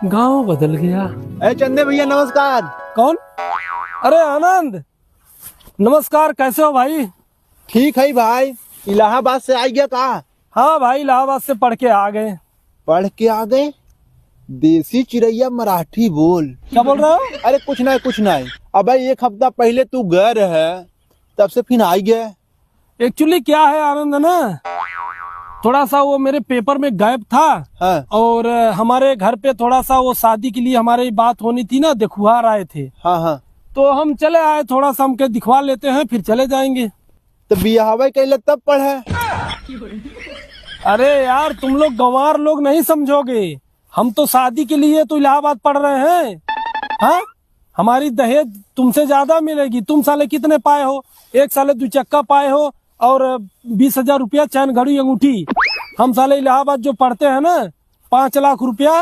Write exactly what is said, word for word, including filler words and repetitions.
गांव बदल गया। ए चंदे भैया, नमस्कार। कौन? अरे आनंद, नमस्कार, कैसे हो भाई? ठीक है भाई। इलाहाबाद से आ गया का? हाँ भाई, इलाहाबाद से पढ़ के आ गए। पढ़ के आ गए? देसी चिरैया मराठी बोल। क्या बोल रहे हो? अरे कुछ नहीं, कुछ नहीं। अबे एक हफ्ता पहले तू गए रहे, तब से फिर आ गए। Actually क्या है आनंद ना, थोड़ा सा वो मेरे paper में gap था। हाँ। और हमारे घर पे थोड़ा सा वो शादी के लिए हमारी बात होनी थी ना, देखुआर आए थे। हाँ, हाँ। तो हम चले आए, थोड़ा सा हमके दिखवा लेते हैं, फिर चले जाएंगे। तो बियाहवे कैले तब पढ़े। अरे यार, तुम लोग गंवार लोग नहीं समझोगे, हम तो शादी के लिए तो इलाहाबाद पढ़ रहे हैं। हाँ, हमारी दहेज तुमसे ज्यादा मिलेगी। तुम साले कितने पाए हो? एक साले दो चक्का पाए हो और बीस हजार रुपया, चैन, घड़ी, अंगूठी। हम साले इलाहाबाद जो पढ़ते हैं ना, पाँच लाख रुपया